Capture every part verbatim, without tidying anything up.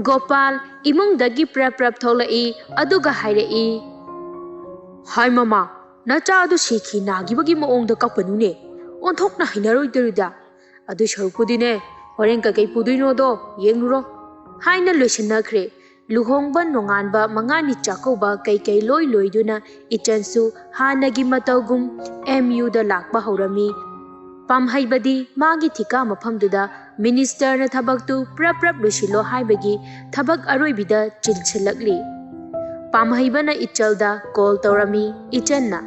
ꯒꯣꯄꯥꯜ ꯏꯃꯨꯡꯗꯒꯤ ꯄ꯭ꯔꯞ ꯄ꯭ꯔꯞ ꯊꯣꯛꯂꯛꯏ꯫ ꯑꯗꯨꯒ ꯍꯥꯏꯔꯛꯏ, "ꯍꯥꯏ ꯃꯃꯥ, ꯅꯆꯥꯗꯨ ꯁꯤꯈꯤ ꯅꯥꯈꯤꯕꯒꯤ ꯃꯑꯣꯡꯗ ꯀꯞꯄꯅꯨꯅꯦ, ꯑꯣꯟꯊꯣꯛꯅ ꯍꯩꯅꯔꯣꯏꯗꯧꯔꯤꯗ꯫ ꯑꯗꯨ ꯁꯔꯨꯛꯄꯨꯗꯤꯅꯦ, ꯍꯣꯔꯦꯟ ꯀꯩꯀꯩ ꯄꯨꯗꯣꯏꯅꯣꯗꯣ ꯌꯦꯡꯂꯨꯔꯣ" ꯍꯥꯏꯅ ꯂꯣꯏꯁꯤꯟꯅꯈ꯭ꯔꯦ꯫ ꯂꯨꯍꯣꯡꯕ ꯅꯣꯡꯉꯥꯟꯕ ꯃꯉꯥꯅꯤ ꯆꯥꯛꯀꯧꯕ ꯀꯩꯀꯩ ꯂꯣꯏ ꯂꯣꯏꯗꯨꯅ ꯏꯆꯟꯁꯨ ꯍꯥꯟꯅꯒꯤ ꯃꯇꯧꯒꯨꯝ ꯑꯦꯝ ꯌꯨꯗ ꯂꯥꯛꯄ ꯍꯧꯔꯝꯃꯤ꯫ ꯄꯥꯝꯍꯩꯕꯗꯤ ꯃꯥꯒꯤ ꯊꯤꯀꯥ ꯃꯐꯝꯗꯨꯗ ꯃꯤꯅꯤꯁꯇꯔꯅ ꯊꯕꯛꯇꯨ ꯄ꯭ꯔꯞ ꯄ꯭ꯔꯞ ꯂꯣꯏꯁꯤꯜꯂꯣ ꯍꯥꯏꯕꯒꯤ ꯊꯕꯛ ꯑꯔꯣꯏꯕꯤꯗ ꯆꯤꯟꯁꯤꯜꯂꯛꯂꯤ꯫ ꯄꯥꯝꯍꯩꯕꯅ ꯏꯆꯜꯗ ꯀꯣꯜ ꯇꯧꯔꯝꯃꯤ꯫ ꯏꯆꯟꯅ,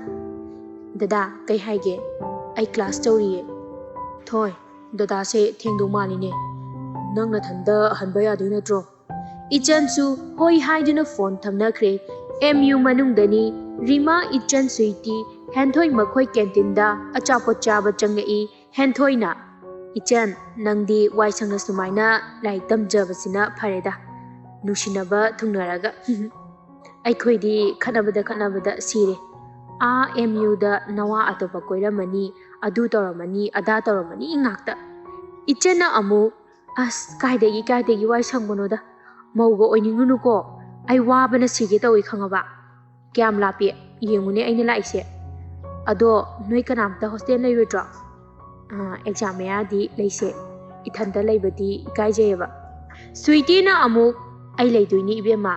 "ꯗꯗꯥ, ꯀꯩ ꯍꯥꯏꯒꯦ? ꯑꯩ ꯀ꯭ꯂꯥꯁ ꯇꯧꯔꯤꯌꯦ"꯫ "ꯊꯣꯏ, ꯗꯗꯥꯁꯦ ꯊꯦꯡꯗꯧ ꯃꯥꯜꯂꯤꯅꯦ꯫ ꯅꯪ ꯅꯊꯟꯗ ꯍꯟꯕ ꯌꯥꯗꯣꯏ ꯅꯠꯇ꯭ꯔꯣ?" ꯏꯆꯟꯁꯨ ꯍꯣꯏ ꯍꯥꯏꯗꯨꯅ ꯐꯣꯟ ꯊꯝꯅꯈ꯭ꯔꯦ꯫ ꯑꯦꯝ ꯌꯨ ꯃꯅꯨꯡꯗꯅꯤ꯫ ꯔꯤꯃꯥ, ꯏꯆꯟ, ꯁ꯭ꯋꯤꯇꯤ, ꯍꯦꯟꯊꯣꯏ ꯃꯈꯣꯏ ꯀꯦꯟꯇꯤꯟꯗ ꯑꯆꯥꯄꯣꯠ ꯆꯥꯕ ꯆꯪꯉꯛꯏ꯫ ꯍꯦꯟꯊꯣꯏꯅ, "ꯏꯆꯟ, ꯅꯪꯗꯤ ꯋꯥꯏ ꯁꯪꯅ ꯁꯨꯃꯥꯏꯅ ꯂꯥꯏꯔꯤꯛ ꯇꯝꯖꯕꯁꯤꯅ ꯐꯔꯦꯗ, ꯅꯨꯡꯁꯤꯅꯕ ꯊꯨꯡꯅꯔꯒ꯫ ꯑꯩꯈꯣꯏꯗꯤ ꯈꯠꯅꯕꯗ ꯈꯠꯅꯕꯗ ꯁꯤꯔꯦ꯫ ꯑꯥ ꯑꯦꯝ ꯌꯨꯗ ꯅꯋꯥ ꯑꯇꯣꯞꯄ ꯀꯣꯏꯔꯝꯃꯅꯤ, ꯑꯗꯨ ꯇꯧꯔꯝꯃꯅꯤ, ꯑꯗꯥ ꯇꯧꯔꯝꯃꯅꯤ" ꯉꯥꯛꯇ꯫ ꯏꯆꯟꯅ ꯑꯃꯨꯛ, "ꯑꯁ, ꯀꯥꯏꯗꯒꯤ ꯀꯥꯏꯗꯒꯤ ꯋꯥꯏ ꯁꯪꯕꯅꯣꯗ, ꯃꯧꯒ ꯑꯣꯏꯅꯤꯡꯉꯨꯅꯨꯀꯣ, ꯑꯩ ꯋꯥꯕꯅ ꯁꯤꯒꯦ ꯇꯧꯏ ꯈꯪꯉꯕ꯫ ꯀꯌꯥꯝ ꯂꯥꯞꯄꯤ ꯌꯦꯡꯉꯨꯅꯦ ꯑꯩꯅ ꯂꯥꯛꯏꯁꯦ꯫ ꯑꯗꯣ ꯅꯣꯏ ꯀꯅꯥꯝꯇ ꯍꯣꯁꯇꯦꯜ ꯂꯩꯔꯣꯏꯗ꯭ꯔꯣ?" "ꯑꯥ, ꯑꯦꯛꯖꯥꯝ ꯃꯌꯥꯗꯤ ꯂꯩꯁꯦ, ꯏꯊꯟꯇ ꯂꯩꯕꯗꯤ ꯏꯀꯥꯏꯖꯩꯌꯦꯕ"꯫ ꯁ꯭ꯋꯤꯇꯤꯅ ꯑꯃꯨꯛ, "ꯑꯩ ꯂꯩꯗꯣꯏꯅꯤ ꯏꯕꯦꯝꯃ,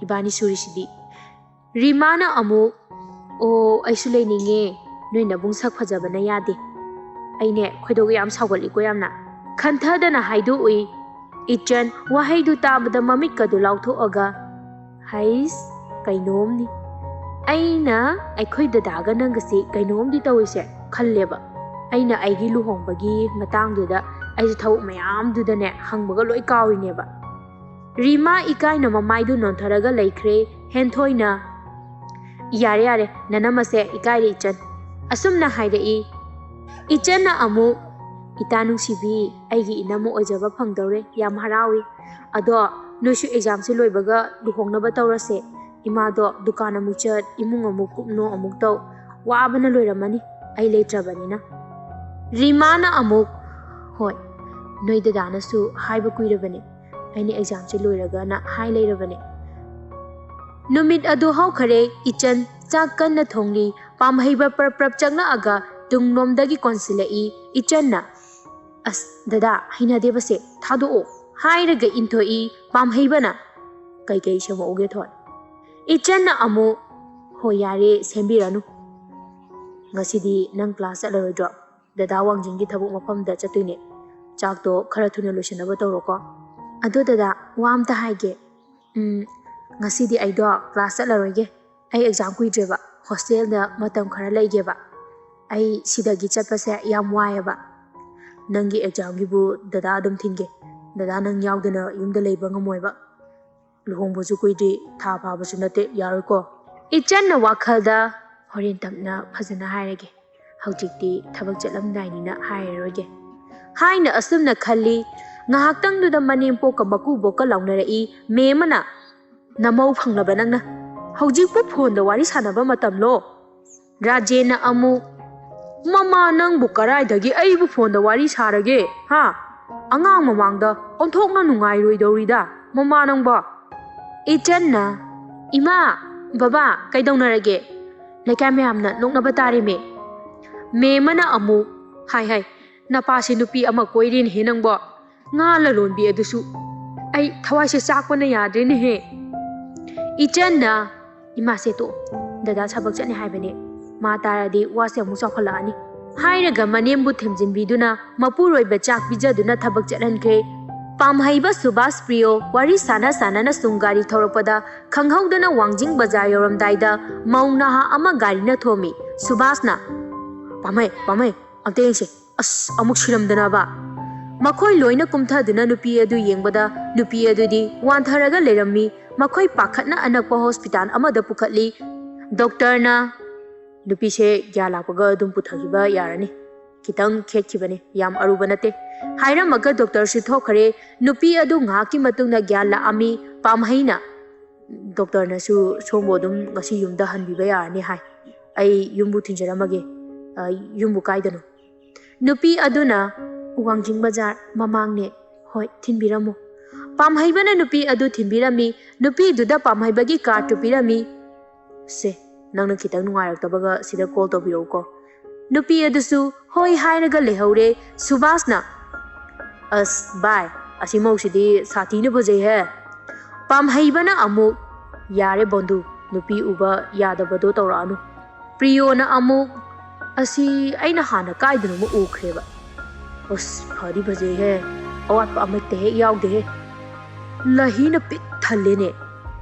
ꯏꯕꯥꯅꯤ ꯁꯨꯔꯤꯁꯤꯗꯤ"꯫ ꯔꯤꯃꯥꯅ ꯑꯃꯨꯛ, "ꯑꯣ, ꯑꯩꯁꯨ ꯂꯩꯅꯤꯡꯉꯦ, ꯅꯣꯏ ꯅꯕꯨꯡ ꯁꯛ ꯐꯖꯕꯅ ꯌꯥꯗꯦ꯫ ꯑꯩꯅꯦ ꯈꯣꯏꯗꯧꯒ ꯌꯥꯝ ꯁꯥꯎꯒꯠꯂꯤꯀꯣ ꯌꯥꯝꯅ"꯫ ꯈꯟꯊꯗꯅ ꯍꯥꯏꯗꯣꯛꯎꯏ꯫ ꯏꯆꯟ ꯋꯥꯍꯩꯗꯨ ꯇꯥꯕꯗ ꯃꯃꯤꯠꯀꯗꯨ ꯂꯥꯎꯊꯣꯛꯑꯒ, "ꯍꯩꯁ, ꯀꯩꯅꯣꯝꯅꯤ꯫ ꯑꯩꯅ ꯑꯩꯈꯣꯏ ꯗꯗꯥꯒ ꯅꯪꯒꯁꯤ ꯀꯩꯅꯣꯝꯗꯤ ꯇꯧꯔꯤꯁꯦ" ꯈꯜꯂꯦꯕ꯫ ꯑꯩꯅ ꯑꯩꯒꯤ ꯂꯨꯍꯣꯡꯕꯒꯤ ꯃꯇꯥꯡꯗꯨꯗ ꯑꯩꯁꯦ ꯊꯕꯛ ꯃꯌꯥꯝꯗꯨꯗꯅꯦ ꯍꯪꯕꯒ ꯂꯣꯏ ꯀꯥꯎꯔꯤꯅꯦꯕ꯫ ꯔꯤꯃꯥ ꯏꯀꯥꯏꯅ ꯃꯃꯥꯏꯗꯨ ꯅꯣꯟꯊꯔꯒ ꯂꯩꯈ꯭ꯔꯦ꯫ ꯍꯦꯟꯊꯣꯏꯅ, "ꯌꯥꯔꯦ, ꯌꯥꯔꯦ, ꯅꯅꯝꯃꯁꯦ ꯏꯀꯥꯏꯔꯦ ꯏꯆꯟ"꯫ ꯑꯁꯨꯝꯅ ꯍꯥꯏꯔꯛꯏ꯫ ꯏꯆꯟꯅ ꯑꯃꯨꯛ, "ꯏꯇꯥ ꯅꯨꯡꯁꯤꯕꯤ, ꯑꯩꯒꯤ ꯏꯅꯝꯃ ꯑꯣꯏꯖꯕ ꯐꯪꯗꯧꯔꯦ, ꯌꯥꯝ ꯍꯔꯥꯎꯏ꯫ ꯑꯗꯣ ꯅꯣꯏꯁꯨ ꯑꯦꯛꯖꯥꯝꯁꯦ ꯂꯣꯏꯕꯒ ꯂꯨꯍꯣꯡꯅꯕ ꯇꯧꯔꯁꯦ꯫ ꯏꯃꯥꯗꯣ ꯗꯨꯀꯥꯟ ꯑꯃꯨꯛ ꯆꯠ, ꯏꯃꯨꯡ ꯑꯃꯨꯛ ꯀꯨꯞꯅꯣ ꯑꯃꯨꯛ ꯇꯧ, ꯋꯥꯕꯅ ꯂꯣꯏꯔꯝꯃꯅꯤ ꯑꯩ ꯂꯩꯇ꯭ꯔꯕꯅꯤꯅ"꯫ ꯔꯤꯃꯥꯅ ꯑꯃꯨꯛ, "ꯍꯣꯏ, ꯅꯣꯏ ꯗꯗꯥꯅꯁꯨ ꯍꯥꯏꯕ ꯀꯨꯏꯔꯕꯅꯤ, ꯑꯩꯅ ꯑꯦꯛꯖꯥꯝꯁꯦ ꯂꯣꯏꯔꯒꯅ ꯍꯥꯏ ꯂꯩꯔꯕꯅꯦ꯫ ꯅꯨꯃꯤꯠ ꯑꯗꯨ ꯍꯧꯈꯔꯦ꯫ ꯏꯆꯟ ꯆꯥꯛ ꯀꯟꯅ ꯊꯣꯡꯂꯤ꯫ ꯄꯥꯝꯍꯩꯕ ꯄ꯭ꯔꯞ ꯄ꯭ꯔꯞ ꯆꯪꯂꯛꯑꯒ ꯇꯨꯡꯂꯣꯝꯗꯒꯤ ꯀꯣꯟꯁꯤꯜꯂꯛꯏ꯫ ꯏꯆꯟꯅ, "ꯑꯁ ꯗꯗꯥ, ꯍꯩꯅꯗꯦꯕꯁꯦ, ꯊꯥꯗꯣꯛꯑꯣ" ꯍꯥꯏꯔꯒ ꯏꯟꯊꯣꯛꯏ꯫ ꯄꯥꯝꯍꯩꯕꯅ, "ꯀꯩꯀꯩ ꯁꯦꯝꯃꯛꯎꯒꯦ ꯊꯣꯏ?" ꯏꯆꯟꯅ ꯑꯃꯨꯛ, "ꯍꯣꯏ ꯌꯥꯔꯦ, ꯁꯦꯝꯕꯤꯔꯅꯨ꯫ ꯉꯁꯤꯗꯤ ꯅꯪ ꯀ꯭ꯂꯥꯁ ꯆꯠꯂꯔꯣꯏꯗ꯭ꯔꯣ? ꯗꯗꯥ ꯋꯥꯡꯖꯤꯡꯒꯤ ꯊꯕꯛ ꯃꯐꯝꯗ ꯆꯠꯇꯣꯏꯅꯦ꯫ ꯆꯥꯛꯇꯣ ꯈꯔ ꯊꯨꯅ ꯂꯣꯏꯁꯤꯟꯅꯕ ꯇꯧꯔꯣꯀꯣ꯫" "ꯑꯗꯣ ꯗꯗꯥ, ꯋꯥ ꯑꯝꯇ ꯍꯥꯏꯒꯦ꯫ ꯎꯝ, ꯉꯁꯤꯗꯤ ꯑꯩꯗꯣ ꯀ꯭ꯂꯥꯁ ꯆꯠꯂꯔꯣꯏꯒꯦ꯫ ꯑꯩ ꯑꯦꯛꯖꯥꯝ ꯀꯨꯏꯗ꯭ꯔꯦꯕ, ꯍꯣꯁꯇꯦꯜꯗ ꯃꯇꯝ ꯈꯔ ꯂꯩꯒꯦꯕ꯫ ꯑꯩ ꯁꯤꯗꯒꯤ ꯆꯠꯄꯁꯦ ꯌꯥꯝ ꯋꯥꯏꯑꯦꯕ꯫ ꯅꯪꯒꯤ ꯑꯦꯛꯖꯥꯝꯒꯤꯕꯨ ꯗꯗꯥ ꯑꯗꯨꯝ ꯊꯤꯟꯒꯦ꯫ ꯗꯗꯥ ꯅꯪ ꯌꯥꯎꯗꯅ ꯌꯨꯝꯗ ꯂꯩꯕ ꯉꯝꯃꯣꯏꯕ꯫ ꯂꯨꯍꯣꯡꯕꯁꯨ ꯀꯨꯏꯗ꯭ꯔꯤ, ꯊꯥ ꯐꯥꯕꯁꯨ ꯅꯠꯇꯦ, ꯌꯥꯔꯣꯏꯀꯣ?" ꯏꯆꯟꯅ ꯋꯥꯈꯜꯗ, "ꯍꯣꯔꯦꯟ ꯇꯞꯅ ꯐꯖꯅ ꯍꯥꯏꯔꯒꯦ, ꯍꯧꯖꯤꯛꯇꯤ ꯊꯕꯛ ꯆꯠꯂꯝꯗꯥꯏꯅꯤꯅ ꯍꯥꯏꯔꯔꯣꯏꯒꯦ" ꯍꯥꯏꯅ ꯑꯁꯨꯝꯅ ꯈꯜꯂꯤ꯫ ꯉꯥꯏꯍꯥꯛꯇꯪꯗꯨꯗ ꯃꯅꯦꯝꯄꯣꯛꯀ ꯃꯀꯨꯕꯣꯛꯀ ꯂꯥꯎꯅꯔꯛꯏ꯫ ꯃꯦꯝ ꯑꯃꯅ, "ꯅꯃꯧ ꯐꯪꯂꯕ ꯅꯪꯅ? ꯍꯧꯖꯤꯛꯄꯨ ꯐꯣꯟꯗ ꯋꯥꯔꯤ ꯁꯥꯟꯅꯕ ꯃꯇꯝꯂꯣ?" ꯔꯥꯖꯦꯟꯅ ꯑꯃꯨꯛ, "ꯃꯃꯥ ꯅꯪꯕꯨ ꯀꯔꯥꯏꯗꯒꯤ ꯑꯩꯕꯨ ꯐꯣꯟꯗ ꯋꯥꯔꯤ ꯁꯥꯔꯒꯦ? ꯍꯥ? ꯑꯉꯥꯡ ꯃꯃꯥꯡꯗ ꯑꯣꯟꯊꯣꯛꯅ ꯅꯨꯡꯉꯥꯏꯔꯣꯏꯗꯧꯔꯤꯗ, ꯃꯃꯥ ꯅꯪꯕꯣ?" ꯏꯆꯟꯅ, "ꯏꯃꯥ, ꯕꯕꯥ, ꯀꯩꯗꯧꯅꯔꯒꯦ? ꯂꯩꯀꯥꯏ ꯃꯌꯥꯝꯅ ꯅꯣꯛꯅꯕ ꯇꯥꯔꯦꯃꯦ꯫" ꯃꯦꯝ ꯑꯃꯅ ꯑꯃꯨꯛ, "ꯍꯥꯏ ꯍꯥꯏ, ꯅꯄꯥꯁꯤ ꯅꯨꯄꯤ ꯑꯃ ꯀꯣꯏꯔꯦꯅꯦꯍꯦ ꯅꯪꯕꯣ꯫ ꯉꯥ ꯂꯂꯣꯟꯕꯤ ꯑꯗꯨꯁꯨ ꯑꯩ ꯊꯋꯥꯏꯁꯦ ꯆꯥꯛꯄꯅ ꯌꯥꯗ꯭ꯔꯦꯅꯦꯍꯦ꯫" ꯏꯆꯟꯅ, "ꯏꯃꯥꯁꯦ ꯇꯣꯛꯑꯣ, ꯗꯗꯥ ꯊꯕꯛ ꯆꯠꯅꯤ ꯍꯥꯏꯕꯅꯦ, ꯃꯥ ꯇꯥꯔꯗꯤ ꯋꯥꯁꯦ ꯑꯃꯨꯛ ꯆꯥꯎꯈꯠꯂꯛꯑꯅꯤ" ꯍꯥꯏꯔꯒ ꯃꯅꯦꯝꯕꯨ ꯊꯦꯝꯖꯤꯟꯕꯤꯗꯨꯅ ꯃꯄꯨꯔꯣꯏꯕ ꯆꯥꯛ ꯄꯤꯖꯗꯨꯅ ꯊꯕꯛ ꯆꯠꯍꯟꯈ꯭ꯔꯦ꯫ ꯄꯥꯝꯍꯩꯕ ꯁꯨꯕꯥꯁ ꯄ꯭ꯔꯤꯌꯣ ꯋꯥꯔꯤ ꯁꯥꯟꯅ ꯁꯥꯟꯅꯅ ꯁꯨꯝ ꯒꯥꯔꯤ ꯊꯧꯔꯛꯄꯗ ꯈꯪꯍꯧꯗꯅ ꯋꯥꯡꯖꯤꯡ ꯕꯖꯥꯔ ꯌꯧꯔꯝꯗꯥꯏꯗ ꯃꯧ ꯅꯍꯥ ꯑꯃ ꯒꯥꯔꯤꯅ ꯊꯣꯝꯃꯤ꯫ ꯁꯨꯕꯥꯁꯅ, "ꯄꯥꯝꯍꯩ, ꯄꯥꯝꯍꯩ, ꯑꯝꯇ ꯌꯦꯡꯁꯦ꯫ ꯑꯁ, ꯑꯃꯨꯛ ꯁꯤꯔꯝꯗꯅꯕ!" ꯃꯈꯣꯏ ꯂꯣꯏꯅ ꯀꯨꯝꯊꯗꯨꯅ ꯅꯨꯄꯤ ꯑꯗꯨ ꯌꯦꯡꯕꯗ ꯅꯨꯄꯤ ꯑꯗꯨꯗꯤ ꯋꯥꯟꯊꯔꯒ ꯂꯩꯔꯝꯃꯤ꯫ ꯃꯈꯣꯏ ꯄꯥꯈꯠꯅ ꯑꯅꯛꯄ ꯍꯣꯁꯄꯤꯇꯥꯜ ꯑꯃꯗ ꯄꯨꯈꯠꯂꯤ꯫ ꯗꯣꯛꯇꯔꯅ, "ꯅꯨꯄꯤꯁꯦ ꯒ꯭ꯌꯥꯟ ꯂꯥꯛꯄꯒ ꯑꯗꯨꯝ ꯄꯨꯊꯈꯤꯕ ꯌꯥꯔꯅꯤ꯫ ꯈꯤꯇꯪ ꯈꯦꯠꯈꯤꯕꯅꯤ, ꯌꯥꯝ ꯑꯔꯨꯕ ꯅꯠꯇꯦ" ꯍꯥꯏꯔꯝꯃꯒ ꯗꯣꯛꯇꯔꯁꯨ ꯊꯣꯛꯈ꯭ꯔꯦ꯫ ꯅꯨꯄꯤ ꯑꯗꯨ ꯉꯥꯏꯍꯥꯛꯀꯤ ꯃꯇꯨꯡꯗ ꯒ꯭ꯌꯥꯟ ꯂꯥꯛꯑꯝꯃꯤ꯫ ꯄꯥꯝꯍꯩꯅ, "ꯗꯣꯛꯇꯔꯅꯁꯨ ꯁꯣꯝꯕꯨ ꯑꯗꯨꯝ ꯉꯁꯤ ꯌꯨꯝꯗ ꯍꯟꯕꯤꯕ ꯌꯥꯔꯅꯤ ꯍꯥꯏ꯫ ꯑꯩ ꯌꯨꯝꯕꯨ ꯊꯤꯟꯖꯔꯝꯃꯒꯦ꯫ ꯑ, ꯌꯨꯝꯕꯨ ꯀꯥꯏꯗꯅꯣ?" ꯅꯨꯄꯤ ꯑꯗꯨꯅ, "ꯋꯥꯡꯖꯤꯡ ꯕꯖꯥꯔ ꯃꯃꯥꯡꯅꯦ꯫ ꯍꯣꯏ, ꯊꯤꯟꯕꯤꯔꯝꯃꯣ" ꯄꯥꯝꯍꯩꯕꯅ ꯅꯨꯄꯤ ꯑꯗꯨ ꯊꯤꯟꯕꯤꯔꯝꯃꯤ꯫ ꯅꯨꯄꯤꯗꯨꯗ ꯄꯥꯝꯍꯩꯕꯒꯤ ꯀꯥꯔꯠꯇꯨ ꯄꯤꯔꯝꯃꯤ꯫ "ꯁꯦ, ꯅꯪꯅ ꯈꯤꯇꯪ ꯅꯨꯡꯉꯥꯏꯔꯛꯇꯕꯒ ꯁꯤꯗ ꯀꯣꯜ ꯇꯧꯕꯤꯔꯛꯎꯀꯣ꯫" ꯅꯨꯄꯤ ꯑꯗꯨꯁꯨ ꯍꯣꯏ ꯍꯥꯏꯔꯒ ꯂꯩꯍꯧꯔꯦ꯫ ꯁꯨꯕꯥꯁꯅ, "ꯑꯁ ꯚꯥꯏ, ꯑꯁꯤ ꯃꯧꯁꯤꯗꯤ ꯁꯥꯊꯤꯅ ꯐꯖꯩꯍꯦ꯫" ꯄꯥꯝꯍꯩꯕꯅ ꯑꯃꯨꯛ, "ꯌꯥꯔꯦ ꯕꯣꯟꯗꯨ, ꯅꯨꯄꯤ ꯎꯕ ꯌꯥꯗꯕꯗꯣ ꯇꯧꯔꯛꯑꯅꯨ꯫" ꯄ꯭ꯔꯤꯌꯣꯅ ꯑꯃꯨꯛ, "ꯑꯁꯤ ꯑꯩꯅ ꯍꯥꯟꯅ ꯀꯥꯏꯗꯅꯣꯃ ꯎꯈ꯭ꯔꯦꯕ꯫ ꯑꯁ, ꯐꯗꯤ ꯐꯖꯩꯍꯦ, ꯑꯋꯥꯠꯄ ꯑꯃꯠꯇ ꯍꯦꯛ ꯌꯥꯎꯗꯦꯍꯦ꯫" ꯂꯍꯤꯅ ꯄꯤꯛ ꯊꯜꯂꯦꯅꯦ꯫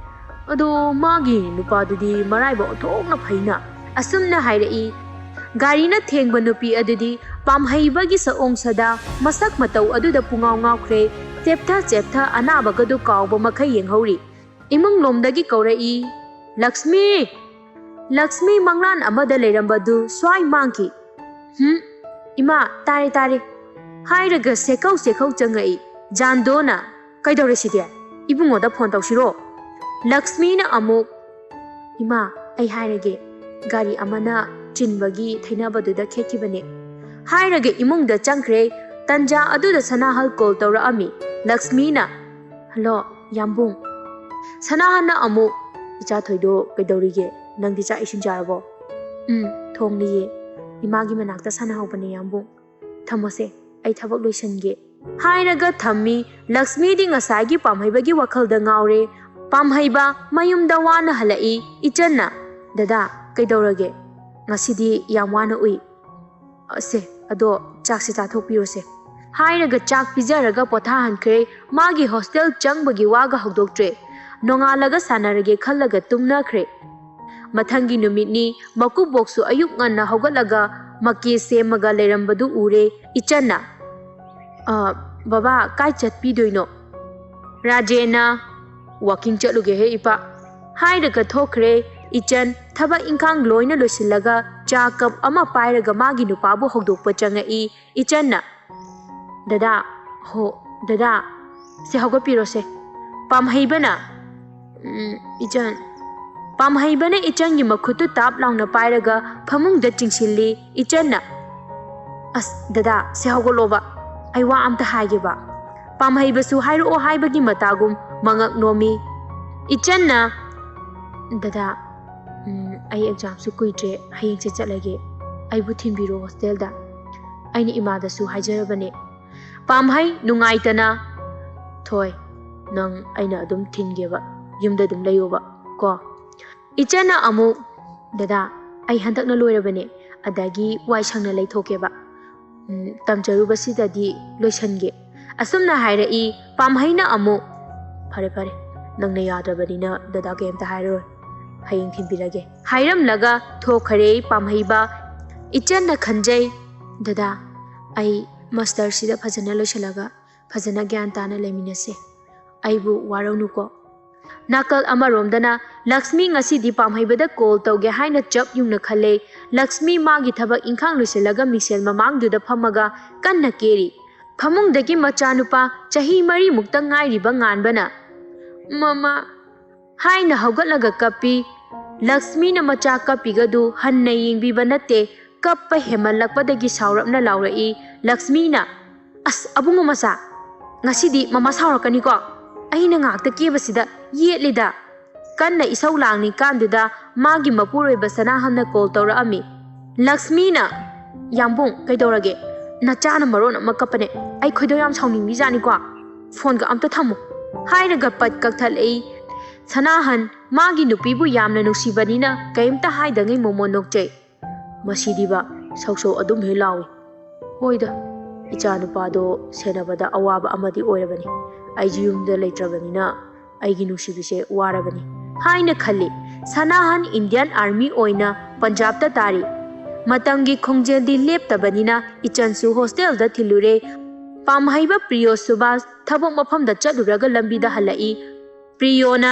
"ꯑꯗꯣ ꯃꯥꯒꯤ ꯅꯨꯄꯥꯗꯨꯗꯤ ꯃꯔꯥꯏꯕꯛ ꯑꯣꯟꯊꯣꯛꯅ ꯐꯩꯅ꯫" ꯑꯁꯨꯝꯅ ꯍꯥꯏꯔꯛꯏ꯫ ꯒꯥꯔꯤꯅ ꯊꯦꯡꯕ ꯅꯨꯄꯤ ꯑꯗꯨꯗꯤ ꯄꯥꯝꯍꯩꯕꯒꯤ ꯁꯑꯣꯡ ꯁꯥꯗꯥ, ꯃꯁꯛ ꯃꯇꯧ ꯑꯗꯨꯗ ꯄꯨꯡꯉꯥꯎ ꯉꯥꯎꯈ꯭ꯔꯦ꯫ ꯆꯦꯞꯊ ꯆꯦꯞꯊ ꯑꯅꯥꯕꯒꯗꯨ ꯀꯥꯎꯕ ꯃꯈꯩ ꯌꯦꯡꯍꯧꯔꯤ꯫ ꯏꯃꯨꯡ ꯂꯣꯝꯗꯒꯤ ꯀꯧꯔꯛꯏ, "ꯂꯛꯁꯃꯤ!" ꯂꯛꯁꯃꯤ ꯃꯪꯂꯥꯟ ꯑꯃꯗ ꯂꯩꯔꯝꯕꯗꯨ ꯁ꯭ꯋꯥꯏ ꯃꯥꯡꯈꯤ꯫ "ꯍꯨꯝ, ꯏꯃꯥ, ꯇꯥꯔꯦ, ꯇꯥꯔꯦ," ꯍꯥꯏꯔꯒ ꯁꯦꯈꯧ ꯁꯦꯈꯧ ꯆꯪꯉꯛꯏ꯫ ꯖꯥꯟꯗꯣꯅ, "ꯀꯩꯗꯧꯔꯦ ꯁꯤꯗꯤ? ꯏꯕꯨꯡꯉꯣꯗ ꯐꯣꯟ ꯇꯧꯁꯤꯔꯣ?" ꯂꯛꯁꯃꯤꯅ ꯑꯃꯨꯛ, "ꯏꯃꯥ, ꯑꯩ ꯍꯥꯏꯔꯒꯦ, ꯒꯥꯔꯤ ꯑꯃꯅ ꯆꯤꯟꯕꯒꯤ ꯊꯩꯅꯕꯗꯨꯗ ꯈꯦꯠꯈꯤꯕꯅꯦ," ꯍꯥꯏꯔꯒ ꯏꯃꯨꯡꯗ ꯆꯪꯈ꯭ꯔꯦ꯫ ꯇꯟꯖꯥ ꯑꯗꯨꯗ ꯁꯅꯥꯍꯜ ꯀꯣꯜ ꯇꯧꯔꯛꯑꯝꯃꯤ꯫ ꯂꯛꯁꯃꯤꯅ, "ꯍꯜꯂꯣ, ꯌꯥꯝꯕꯨꯡ꯫" ꯁꯅꯥꯍꯜꯅ ꯑꯃꯨꯛ, "ꯏꯆꯥ ꯊꯣꯏꯗꯣ ꯀꯩꯗꯧꯔꯤꯒꯦ? ꯅꯪꯗꯤ ꯆꯥꯛ ꯏꯁꯤꯡ ꯆꯥꯔꯕꯣ?" "ꯎꯝ, ꯊꯣꯡꯂꯤꯌꯦ꯫ ꯏꯃꯥꯒꯤ ꯃꯅꯥꯛꯇ ꯁꯥꯟꯅꯍꯧꯕꯅꯦ, ꯌꯥꯝꯕꯨꯡ꯫ ꯊꯝꯃꯣꯁꯦ, ꯑꯩ ꯊꯕꯛ ꯂꯣꯏꯁꯟꯒꯦ," ꯍꯥꯏꯔꯒ ꯊꯝꯃꯤ꯫ ꯂꯛꯁꯃꯤꯗꯤ ꯉꯁꯥꯏꯒꯤ ꯄꯥꯝꯍꯩꯕꯒꯤ ꯋꯥꯈꯜꯗ ꯉꯥꯎꯔꯦ꯫ ꯄꯥꯝꯍꯩꯕ ꯃꯌꯨꯝꯗ ꯋꯥꯅ ꯍꯜꯂꯛꯏ꯫ ꯏꯆꯟꯅ, "ꯗꯗꯥ, ꯀꯩꯗꯧꯔꯒꯦ? ꯉꯁꯤꯗꯤ ꯌꯥꯝ ꯋꯥꯅ ꯎꯏ꯫ ꯑꯁꯦ, ꯑꯗꯣ ꯆꯥꯛꯁꯦ ꯆꯥꯊꯣꯛꯄꯤꯔꯣꯁꯦ," ꯍꯥꯏꯔꯒ ꯆꯥꯛ ꯄꯤꯖꯔꯒ ꯄꯣꯊꯥꯍꯟꯈ꯭ꯔꯦ꯫ ꯃꯥꯒꯤ ꯍꯣꯁꯇꯦꯜ ꯆꯪꯕꯒꯤ ꯋꯥꯒ ꯍꯧꯗꯣꯛꯇ꯭ꯔꯦ꯫ ꯅꯣꯡꯉꯥꯜꯂꯒ ꯁꯥꯟꯅꯔꯒꯦ ꯈꯜꯂꯒ ꯇꯨꯝꯅꯈ꯭ꯔꯦ꯫ ꯃꯊꯪꯒꯤ ꯅꯨꯃꯤꯠꯅꯤ꯫ ꯃꯀꯨꯕꯣꯛꯁꯨ ꯑꯌꯨꯛ ꯉꯟꯅ ꯍꯧꯒꯠꯂꯒ ꯃꯀꯦ ꯁꯦꯝꯃꯒ ꯂꯩꯔꯝꯕꯗꯨ ꯎꯔꯦ꯫ ꯏꯆꯟꯅ, "ꯑ, ꯕꯕꯥ, ꯀꯥꯏ ꯆꯠꯄꯤꯗꯣꯏꯅꯣ?" ꯔꯥꯖꯦꯟꯅ, "ꯋꯥꯀꯤꯡ ꯆꯠꯂꯨꯒꯦꯍꯦ ꯏꯄꯥ," ꯍꯥꯏꯔꯒ ꯊꯣꯛꯈ꯭ꯔꯦ꯫ ꯏꯆꯟ ꯊꯕꯛ ꯏꯪꯈꯥꯡ ꯂꯣꯏꯅ ꯂꯣꯏꯁꯤꯜꯂꯒ ꯆꯥ ꯀꯞ ꯑꯃ ꯄꯥꯏꯔꯒ ꯃꯥꯒꯤ ꯅꯨꯄꯥꯕꯨ ꯍꯧꯗꯣꯛꯄ ꯆꯪꯉꯛꯏ꯫ ꯏꯆꯟꯅ, "ꯗꯗꯥ, ꯍꯣ, ꯗꯗꯥ, ꯁꯦ ꯍꯧꯒꯠꯄꯤꯔꯣꯁꯦ꯫" ꯄꯥꯝꯍꯩꯕꯅ, "ꯎꯝ, ꯏꯆꯟ꯫" ꯄꯥꯝꯍꯩꯕꯅ ꯏꯆꯟꯒꯤ ꯃꯈꯨꯠꯇꯨ ꯇꯥꯞ ꯂꯥꯎꯅ ꯄꯥꯏꯔꯒ ꯐꯃꯨꯡꯗ ꯆꯤꯡꯁꯤꯜꯂꯤ꯫ ꯏꯆꯟꯅ, "ꯑꯁ, ꯗꯗꯥ, ꯁꯦ ꯍꯧꯒꯠꯂꯣꯕ, ꯑꯩ ꯋꯥ ꯑꯝꯇ ꯍꯥꯏꯒꯦꯕ꯫" ꯄꯥꯝꯍꯩꯕꯁꯨ ꯍꯥꯏꯔꯛꯑꯣ ꯍꯥꯏꯕꯒꯤ ꯃꯇꯥꯒꯨꯝ ꯃꯉꯛ ꯅꯣꯝꯃꯤ꯫ ꯏꯆꯟꯅ, "ꯗꯗꯥ, ꯎꯝ, ꯑꯩ ꯑꯦꯛꯖꯥꯝꯁꯨ ꯀꯨꯏꯗ꯭ꯔꯦ, ꯍꯌꯦꯡꯁꯦ ꯆꯠꯂꯒꯦ꯫ ꯑꯩꯕꯨ ꯊꯤꯟꯕꯤꯔꯣ ꯍꯣꯁꯇꯦꯜꯗ꯫ ꯑꯩꯅ ꯏꯃꯥꯗꯁꯨ ꯍꯥꯏꯖꯔꯕꯅꯦ꯫" ꯄꯥꯝꯍꯩ ꯅꯨꯡꯉꯥꯏꯇꯅ, "ꯊꯣꯏ, ꯅꯪ ꯑꯩꯅ ꯑꯗꯨꯝ ꯊꯤꯟꯒꯦꯕ, ꯌꯨꯝꯗ ꯑꯗꯨꯝ ꯂꯩꯌꯣꯕ ꯀꯣ꯫" ꯏꯆꯟꯅ ꯑꯃꯨꯛ, "ꯗꯗꯥ, ꯑꯩ ꯍꯟꯗꯛꯅ ꯂꯣꯏꯔꯕꯅꯦ, ꯑꯗꯒꯤ ꯋꯥꯏ ꯁꯪꯅ ꯂꯩꯊꯣꯛꯀꯦꯕ꯫ ꯎꯝ, ꯇꯝꯖꯔꯨꯕꯁꯤꯗꯗꯤ ꯂꯣꯏꯁꯟꯒꯦ꯫" ꯑꯁꯨꯝꯅ ꯍꯥꯏꯔꯛꯏ꯫ ꯄꯥꯝꯍꯩꯅ ꯑꯃꯨꯛ, "ꯐꯔꯦ, ꯐꯔꯦ, ꯅꯪꯅ ꯌꯥꯗ꯭ꯔꯕꯅꯤꯅ ꯗꯗꯥ ꯀꯩꯝꯇ ꯍꯥꯏꯔꯔꯣꯏ, ꯍꯌꯦꯡ ꯊꯤꯟꯕꯤꯔꯒꯦ," ꯍꯥꯏꯔꯝꯂꯒ ꯊꯣꯛꯈꯔꯦ ꯄꯥꯝꯍꯩꯕ꯫ ꯏꯆꯟꯅ ꯈꯟꯖꯩ, "ꯗꯗꯥ, ꯑꯩ ꯃꯥꯁꯇꯔꯁꯤꯗ ꯐꯖꯅ ꯂꯣꯏꯁꯤꯜꯂꯒ ꯐꯖꯅ ꯒ꯭ꯌꯥꯟ ꯇꯥꯅ ꯂꯩꯃꯤꯟꯅꯁꯦ꯫ ꯑꯩꯕꯨ ꯋꯥꯔꯧꯅꯨꯀꯣ꯫" ꯅꯥꯀꯜ ꯑꯃꯔꯣꯝꯗꯅ ꯂꯛꯁꯃꯤ ꯉꯁꯤꯗꯤ ꯄꯥꯝꯍꯩꯕꯗ ꯀꯣꯜ ꯇꯧꯒꯦ ꯍꯥꯏꯅ ꯆꯞ ꯌꯨꯡꯅ ꯈꯜꯂꯦ꯫ ꯂꯛꯁꯃꯤ ꯃꯥꯒꯤ ꯊꯕꯛ ꯏꯪꯈꯥꯡ ꯂꯣꯏꯁꯤꯜꯂꯒ ꯃꯤꯡꯁꯦꯜ ꯃꯃꯥꯡꯗꯨꯗ ꯐꯝꯃꯒ ꯀꯟꯅ ꯀꯦꯔꯤ꯫ ꯐꯃꯨꯡꯗꯒꯤ ꯃꯆꯥꯅꯨꯄꯥ ꯆꯍꯤ ꯃꯔꯤꯃꯨꯛꯇ ꯉꯥꯏꯔꯤꯕ ꯉꯥꯟꯕꯅ, "ꯃꯃꯥ" ꯍꯥꯏꯅ ꯍꯧꯒꯠꯂꯒ ꯀꯞꯄꯤ꯫ ꯂꯛꯁꯃꯤꯅ ꯃꯆꯥ ꯀꯞꯄꯤꯒꯗꯨ ꯍꯟꯅ ꯌꯦꯡꯕꯤꯕ ꯅꯠꯇꯦ, ꯀꯞꯄ ꯍꯦꯟꯃꯜꯂꯛꯄꯗꯒꯤ ꯁꯥꯎꯔꯞꯅ ꯂꯥꯎꯔꯛꯏ꯫ ꯂꯛꯁꯃꯤꯅ, "ꯑꯁ, ꯑꯕꯨꯡꯉꯣ ꯃꯆꯥ, ꯉꯁꯤꯗꯤ ꯃꯃꯥ ꯁꯥꯎꯔꯛꯀꯅꯤꯀꯣ? ꯑꯩꯅ ꯉꯥꯏꯍꯥꯛꯇ ꯀꯦꯕꯁꯤꯗ ꯌꯦꯠꯂꯤꯗ꯫" ꯀꯟꯅ ꯏꯁꯧ ꯂꯥꯡꯂꯤꯀꯥꯟꯗꯨꯗ ꯃꯥꯒꯤ ꯃꯄꯨꯔꯣꯏꯕ ꯁꯅꯥꯍꯟꯅ ꯀꯣꯜ ꯇꯧꯔꯛꯑꯝꯃꯤ꯫ ꯂꯛꯁꯃꯤꯅ, "ꯌꯥꯝꯕꯨꯡ, ꯀꯩꯗꯧꯔꯒꯦ? ꯅꯆꯥꯅ ꯃꯔꯣꯟ ꯑꯃ ꯀꯞꯄꯅꯦ꯫ ꯑꯩ ꯈꯣꯏꯗꯧ ꯌꯥꯝ ꯁꯥꯎꯅꯤꯡꯉꯤꯖꯥꯠꯅꯤꯀꯣ꯫ ꯐꯣꯟꯒ ꯑꯝꯇ ꯊꯝꯃꯨ," ꯍꯥꯏꯔꯒ ꯄꯠ ꯀꯛꯊꯠꯂꯛꯏ꯫ ꯁꯅꯥꯍꯟ ꯃꯥꯒꯤ ꯅꯨꯄꯤꯕꯨ ꯌꯥꯝꯅ ꯅꯨꯡꯁꯤꯕꯅꯤꯅ ꯀꯔꯤꯝꯇ ꯍꯥꯏꯗꯉꯩ ꯃꯣꯃꯣꯟ ꯅꯣꯛꯆꯩ꯫ "ꯃꯁꯤꯗꯤꯕ, ꯁꯧ ꯁꯧ ꯑꯗꯨꯝ ꯍꯦꯛ ꯂꯥꯎꯏ꯫ ꯍꯣꯏꯗ, ꯏꯆꯥ ꯅꯨꯄꯥꯗꯣ ꯁꯦꯟꯅꯕꯗ ꯑꯋꯥꯕ ꯑꯃꯗꯤ ꯑꯣꯏꯔꯕꯅꯤ꯫ ꯑꯩꯁꯨ ꯌꯨꯝꯗ ꯂꯩꯇ꯭ꯔꯕꯅꯤꯅ ꯑꯩꯒꯤ ꯅꯨꯡꯁꯤꯕꯤꯁꯦ ꯋꯥꯔꯕꯅꯤ" ꯍꯥꯏꯅ ꯈꯜꯂꯤ꯫ ꯁꯅꯥꯍꯟ ꯏꯟꯗꯤꯌꯥꯟ ꯑꯥꯔꯃꯤ ꯑꯣꯏꯅ ꯄꯟꯖꯥꯕꯇ ꯇꯥꯔꯤ꯫ ꯃꯇꯝꯒꯤ ꯈꯣꯡꯖꯦꯜꯗꯤ ꯂꯦꯞꯇꯕꯅꯤꯅ ꯏꯆꯟꯁꯨ ꯍꯣꯁꯇꯦꯜꯗ ꯊꯤꯜꯂꯨꯔꯦ꯫ ꯄꯥꯝꯍꯩꯕ ꯄ꯭ꯔꯤꯌꯣ ꯁꯨꯕꯥꯁ ꯊꯕꯛ ꯃꯐꯝꯗ ꯆꯠꯂꯨꯔꯒ ꯂꯝꯕꯤꯗ ꯍꯜꯂꯛꯏ꯫ ꯄ꯭ꯔꯤꯌꯣꯅ,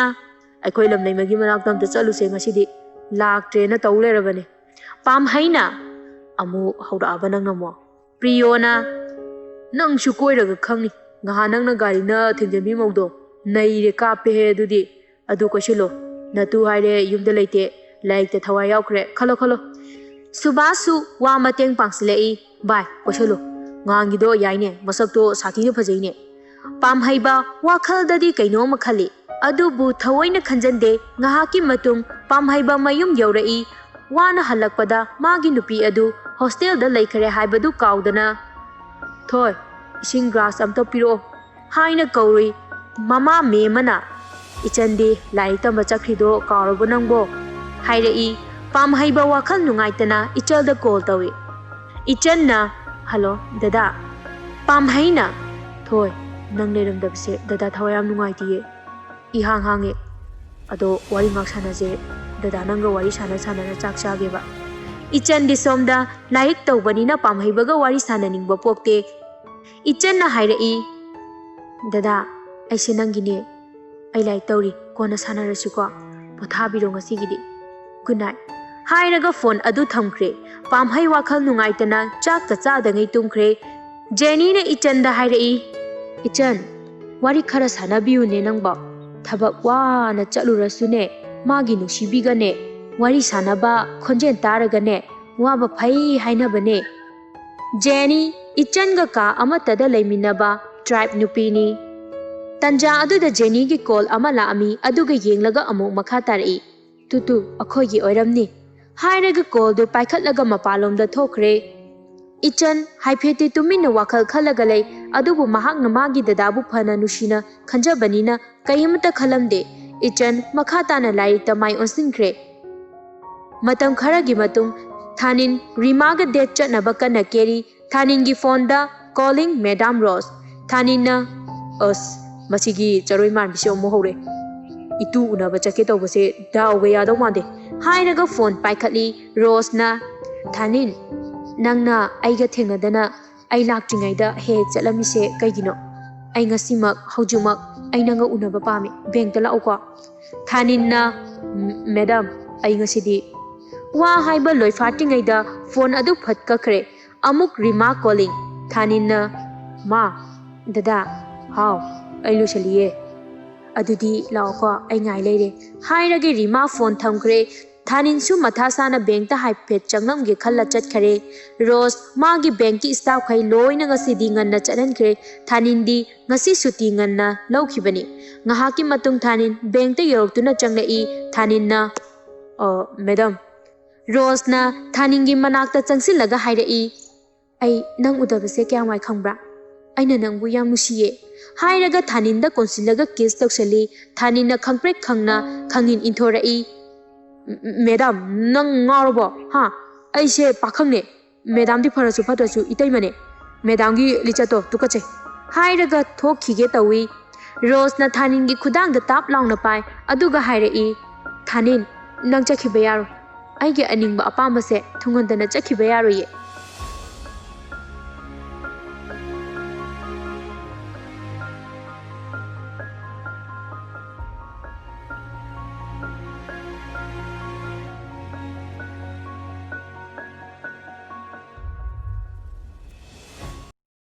"ꯑꯩꯈꯣꯏ ꯂꯝꯂꯩꯃꯒꯤ ꯃꯅꯥꯛꯇ ꯑꯝꯇ ꯆꯠꯂꯨꯁꯦ ꯉꯁꯤꯗꯤ, ꯂꯥꯛꯇ꯭ꯔꯦꯅ ꯇꯧ ꯂꯩꯔꯕꯅꯦ꯫" ꯄꯥꯝꯍꯩꯅ, "ꯑꯃꯨꯛ ꯍꯧꯔꯛꯑꯕ ꯅꯪꯅ ꯑꯃꯨꯛ?" ꯄ꯭ꯔꯤꯌꯣꯅ, "ꯅꯪꯁꯨ ꯀꯣꯏꯔꯒ ꯈꯪꯅꯤ, ꯉꯍꯥꯟ ꯅꯪꯅ ꯒꯥꯔꯤꯅ ꯊꯦꯡꯖꯟꯕꯤ ꯃꯧꯗꯣ, ꯅꯩꯔꯦ, ꯀꯥꯞꯄꯦꯍꯦ ꯑꯗꯨꯗꯤ꯫ ꯑꯗꯨ ꯀꯣꯏꯁꯤꯜꯂꯣ, ꯅꯇꯨ ꯍꯥꯏꯔꯦ ꯌꯨꯝꯗ ꯂꯩꯇꯦ, ꯂꯥꯏꯔꯤꯛꯇ ꯊꯋꯥꯏ ꯌꯥꯎꯈ꯭ꯔꯦ, ꯈꯜꯂꯣ ꯈꯜꯂꯣ꯫" ꯁꯨꯕꯥꯁꯁꯨ ꯋꯥ ꯃꯇꯦꯡ ꯄꯥꯡꯁꯤꯜꯂꯛꯏ꯫ "ꯚꯥꯏ, ꯀꯣꯏꯁꯤꯜꯂꯣ, ꯉꯍꯥꯟꯒꯤꯗꯣ ꯌꯥꯏꯅꯦ, ꯃꯁꯛꯇꯣ ꯁꯥꯊꯤꯅ ꯐꯖꯩꯅꯦ꯫ ꯄꯥꯝꯍꯩꯕ ꯋꯥꯈꯜꯗꯗꯤ ꯀꯩꯅꯣꯝꯃ ꯈꯜꯂꯤ, ꯑꯗꯨꯕꯨ ꯊꯑꯣꯏꯅ ꯈꯟꯖꯟꯗꯦ꯫ ꯉꯥꯏꯍꯥꯛꯀꯤ ꯃꯇꯨꯡ ꯄꯥꯝꯍꯩꯕ ꯃꯌꯨꯝ ꯌꯧꯔꯛꯏ꯫ ꯋꯥꯅ ꯍꯜꯂꯛꯄꯗ ꯃꯥꯒꯤ ꯅꯨꯄꯤ ꯑꯗꯨ ꯍꯣꯁꯇꯦꯜꯗ ꯂꯩꯈ꯭ꯔꯦ ꯍꯥꯏꯕꯗꯨ ꯀꯥꯎꯗꯅ, "ꯊꯣꯏ, ꯏꯁꯤꯡ ꯒ꯭ꯂꯥꯁ ꯑꯝꯇ ꯄꯤꯔꯛꯑꯣ" ꯍꯥꯏꯅ ꯀꯧꯔꯨꯏ꯫ ꯃꯃꯥ ꯃꯦꯝ ꯑꯃꯅ, "ꯏꯆꯟꯗꯤ ꯂꯥꯏꯔꯤꯛ ꯇꯝꯕ ꯆꯠꯈ꯭ꯔꯤꯗꯣ ꯀꯥꯎꯔꯕꯣ ꯅꯪꯕꯣ?" ꯍꯥꯏꯔꯛꯏ꯫ ꯄꯥꯝꯍꯩꯕ ꯋꯥꯈꯜ ꯅꯨꯡꯉꯥꯏꯇꯅ ꯏꯆꯜꯗ ꯀꯣꯜ ꯇꯧꯏ꯫ ꯏꯆꯟꯅ, "ꯍꯜꯂꯣ ꯗꯗꯥ꯫" ꯄꯥꯝꯍꯩꯅ, "ꯊꯣꯏ, ꯅꯪ ꯂꯩꯔꯝꯗꯕꯁꯦ ꯗꯗꯥ ꯊꯋꯥꯏ ꯌꯥꯝ ꯅꯨꯡꯉꯥꯏꯇꯤꯌꯦ꯫ ꯏꯍꯥꯡ ꯍꯥꯡꯉꯦ꯫ ꯑꯗꯣ ꯋꯥꯔꯤ ꯉꯥꯛ ꯁꯥꯟꯅꯁꯦ꯫ ꯗꯗꯥ ꯅꯪꯒ ꯋꯥꯔꯤ ꯁꯥꯟꯅ ꯁꯥꯟꯅꯅ ꯆꯥꯛ ꯆꯥꯒꯦꯕ꯫" ꯏꯆꯟꯗꯤ ꯁꯣꯝꯗ ꯂꯥꯏꯔꯤꯛ ꯇꯧꯕꯅꯤꯅ ꯄꯥꯝꯍꯩꯕꯒ ꯋꯥꯔꯤ ꯁꯥꯟꯅꯅꯤꯡꯕ ꯄꯣꯛꯇꯦ꯫ ꯏꯆꯟꯅ ꯍꯥꯏꯔꯛꯏ, "ꯗꯗꯥ, ꯑꯩꯁꯦ ꯅꯪꯒꯤꯅꯦ꯫ ꯑꯩ ꯂꯥꯏꯔꯤꯛ ꯇꯧꯔꯤ, ꯀꯣꯟꯅ ꯁꯥꯟꯅꯔꯁꯤꯀꯣ꯫ ꯄꯣꯊꯥꯕꯤꯔꯣ ꯉꯁꯤꯒꯤꯗꯤ꯫ ꯒꯨꯗ ꯅꯥꯏꯠ" ꯍꯥꯏꯔꯒ ꯐꯣꯟ ꯑꯗꯨ ꯊꯝꯈ꯭ꯔꯦ꯫ ꯄꯥꯝꯍꯩ ꯋꯥꯈꯜ ꯅꯨꯡꯉꯥꯏꯇꯅ ꯆꯥꯛꯀ ꯆꯥꯗꯉꯩ ꯇꯨꯝꯈ꯭ꯔꯦ꯫ ꯖꯦꯅꯤꯅ ꯏꯆꯟꯗ ꯍꯥꯏꯔꯛꯏ, "ꯏꯆꯟ, ꯋꯥꯔꯤ ꯈꯔ ꯁꯥꯟꯅꯕꯤꯌꯨꯅꯦ ꯅꯪꯕꯣ꯫ ꯊꯕꯛ ꯋꯥꯅ ꯆꯠꯂꯨꯔꯁꯨꯅꯦ, ꯃꯥꯒꯤ ꯅꯨꯡꯁꯤꯕꯤꯒꯅꯦ, ꯋꯥꯔꯤ ꯁꯥꯟꯅꯕ, ꯈꯣꯟꯖꯦꯜ ꯇꯥꯔꯒꯅꯦ, ꯋꯥꯕ ꯐꯩ ꯍꯥꯏꯅꯕꯅꯦ꯫" ꯖꯦꯅꯤ, ꯏꯆꯟꯒ ꯀꯥ ꯑꯃꯠꯇꯗ ꯂꯩꯃꯤꯟꯅꯕ ꯇ꯭ꯔꯥꯏꯕ ꯅꯨꯄꯤꯅꯤ꯫ ꯇꯟꯖꯥ ꯑꯗꯨꯗ ꯖꯦꯅꯤꯒꯤ ꯀꯣꯜ ꯑꯃ ꯂꯥꯛꯑꯝꯃꯤ, ꯑꯗꯨꯒ ꯌꯦꯡꯂꯒ ꯑꯃꯨꯛ ꯃꯈꯥ ꯇꯥꯔꯛꯏ, "ꯇꯨ ꯇꯨ, ꯑꯩꯈꯣꯏꯒꯤ ꯑꯣꯏꯔꯝꯅꯤ" ꯍꯥꯏꯔꯒ ꯀꯣꯜꯗꯨ ꯄꯥꯏꯈꯠꯂꯒ ꯃꯄꯥꯟꯂꯣꯝꯗ ꯊꯣꯛꯈ꯭ꯔꯦ꯫ ꯏꯆꯟ ꯍꯥꯏꯐꯦꯠꯇꯤ ꯇꯨꯃꯤꯟꯅ ꯋꯥꯈꯜ ꯈꯜꯂꯒ ꯂꯩ, ꯑꯗꯨꯕꯨ ꯃꯍꯥꯛꯅ ꯃꯥꯒꯤ ꯗꯗꯥꯕꯨ ꯐꯅ ꯅꯨꯡꯁꯤꯅ ꯈꯟꯖꯕꯅꯤꯅ ꯀꯩꯃꯇ ꯈꯜꯂꯝꯗꯦ꯫ ꯏꯆꯟ ꯃꯈꯥ ꯇꯥꯅ ꯂꯥꯏꯔꯤꯛꯇ ꯃꯥꯏ ꯑꯣꯟꯁꯤꯟꯈ꯭ꯔꯦ꯫ ꯃꯇꯝ ꯈꯔꯒꯤ ꯃꯇꯨꯡ, ꯊꯥꯅꯤꯟ ꯔꯤꯃꯥꯒ ꯗꯦꯠ ꯆꯠꯅꯕ ꯀꯟꯅ ꯀꯦꯔꯤ꯫ ꯊꯥꯅꯤꯟꯒꯤ ꯐꯣꯟꯗ ꯀꯣꯂꯤꯡ ꯃꯦꯗꯥꯝ ꯔꯣꯁ꯫ ꯊꯥꯅꯤꯟꯅ, "ꯑꯁ, ꯃꯁꯤꯒꯤ ꯆꯔꯣꯏ ꯃꯥꯟꯕꯤꯁꯦ ꯑꯃꯨꯛ ꯍꯧꯔꯦ꯫ ꯏꯇꯨ ꯎꯅꯕ ꯆꯠꯀꯦ ꯇꯧꯕꯁꯦ ꯗꯥꯎꯒ ꯌꯥꯗꯧ ꯃꯥꯟꯗꯦ" ꯍꯥꯏꯔꯒ ꯐꯣꯟ ꯄꯥꯏꯈꯠꯂꯤ꯫ ꯔꯣꯁꯅ, "ꯊꯥꯅꯤꯟ, ꯅꯪꯅ ꯑꯩꯒ ꯊꯦꯡꯅꯗꯅ ꯑꯩ ꯂꯥꯛꯇ꯭ꯔꯤꯉꯩꯗ ꯍꯦꯛ ꯍꯦꯛ ꯆꯠꯂꯝꯃꯤꯁꯦ ꯀꯩꯒꯤꯅꯣ? ꯑꯩ ꯉꯁꯤꯃꯛ, ꯍꯧꯖꯤꯛꯃꯛ ꯑꯩ ꯅꯪꯒ ꯎꯅꯕ ꯄꯥꯝꯃꯤ꯫ ꯕꯦꯡꯛꯇ ꯂꯥꯛꯎꯀꯣ꯫" ꯊꯥꯅꯤꯟꯅ, "ꯃꯦꯗꯥꯝ, ꯑꯩ ꯉꯁꯤꯗꯤ꯫" ꯋꯥ ꯍꯥꯏꯕ ꯂꯣꯏꯐꯥꯠꯇ꯭ꯔꯤꯉꯩꯗ ꯐꯣꯟ ꯑꯗꯨ ꯐꯠ ꯀꯛꯈ꯭ꯔꯦ꯫ ꯑꯃꯨꯛ ꯔꯤꯃꯥ ꯀꯣꯂꯤꯡ꯫ ꯊꯥꯅꯤꯟꯅ, "ꯃꯥ, ꯗꯗꯥ, ꯍꯥꯎ, ꯑꯩ ꯂꯣꯏꯁꯤꯜꯂꯤꯌꯦ꯫ ꯑꯗꯨꯗꯤ ꯂꯥꯛꯑꯣꯀꯣ, ꯑꯩ ꯉꯥꯏ ꯂꯩꯔꯦ" ꯍꯥꯏꯔꯒ ꯔꯤꯃꯥ ꯐꯣꯟ ꯊꯝꯈ꯭ꯔꯦ꯫ ꯊꯥꯅꯤꯟꯁꯨ ꯃꯊꯥ ꯁꯥꯅ ꯕꯦꯡꯛꯇ ꯍꯥꯏꯐꯦꯠ ꯆꯪꯂꯝꯒꯦ ꯈꯜꯂ ꯆꯠꯈꯔꯦ꯫ ꯔꯣꯁ ꯃꯥꯒꯤ ꯕꯦꯡꯛꯀꯤ staffꯈꯩ ꯂꯣꯏꯅ ꯉꯁꯤꯗꯤ ꯉꯟꯅ ꯆꯠꯍꯟꯈ꯭ꯔꯦ꯫ ꯊꯥꯅꯤꯟꯗꯤ ꯉꯁꯤ ꯁꯨꯇꯤ ꯉꯟꯅ ꯂꯧꯈꯤꯕꯅꯤ꯫ ꯉꯥꯏꯍꯥꯛꯀꯤ ꯃꯇꯨꯡ ꯊꯥꯅꯤꯟ ꯕꯦꯡꯛꯇ ꯌꯧꯔꯛꯇꯨꯅ ꯆꯪꯂꯛꯏ꯫ ꯊꯥꯅꯤꯟꯅ, "ꯑ, ꯃꯦꯗꯥꯝ꯫" ꯔꯣꯁꯅ ꯊꯥꯅꯤꯟꯒꯤ ꯃꯅꯥꯛꯇ ꯆꯪꯁꯤꯜꯂꯒ ꯍꯥꯏꯔꯛꯏ, "ꯑꯩ ꯅꯪ ꯎꯗꯕꯁꯦ ꯀꯌꯥꯝ ꯋꯥꯏ ꯈꯪꯕ꯭ꯔꯥ? ꯑꯩꯅ ꯅꯪꯕꯨ ꯌꯥꯝ ꯅꯨꯡꯁꯤꯌꯦ꯫" ꯍꯥꯏꯔꯒ ꯊꯥꯅꯤꯟꯗ ꯀꯣꯟꯁꯤꯜꯂꯒ kiss ꯇꯧꯁꯜꯂꯤ꯫ ꯊꯥꯅꯤꯟꯅ ꯈꯪꯄ꯭ꯔꯦꯛ ꯈꯪꯅ ꯈꯪꯉꯤꯟ ꯏꯟꯊꯣꯔꯛꯏ꯫ "ꯃꯦꯗꯥꯝ, ꯅꯪ ꯉꯥꯎꯔꯕꯣ? ꯍꯥ? ꯑꯩꯁꯦ ꯄꯥꯈꯪꯅꯦ꯫ ꯃꯦꯗꯥꯝꯗꯤ ꯐꯔꯁꯨ ꯐꯠꯇ꯭ꯔꯁꯨ ꯏꯇꯩꯃꯅꯦ꯫ ꯃꯦꯗꯥꯝꯒꯤ ꯂꯤꯆꯠꯇꯣ ꯇꯨꯀꯠꯆꯩ꯫" ꯍꯥꯏꯔꯒ ꯊꯣꯛꯈꯤꯒꯦ ꯇꯧꯏ꯫ ꯔꯣꯁꯅ ꯊꯥꯅꯤꯟꯒꯤ ꯈꯨꯗꯥꯡꯗ ꯇꯥꯞ ꯂꯥꯎꯅ ꯄꯥꯏ, ꯑꯗꯨꯒ ꯍꯥꯏꯔꯛꯏ, "ꯊꯥꯅꯤꯟ, ꯅꯪ ꯆꯠꯈꯤꯕ ꯌꯥꯔꯣꯏ꯫ ꯑꯩꯒꯤ ꯑꯅꯤꯡꯕ ꯑꯄꯥꯝꯕꯁꯦ ꯊꯨꯡꯍꯟꯗꯅ ꯆꯠꯈꯤꯕ ꯌꯥꯔꯣꯏꯌꯦ꯫"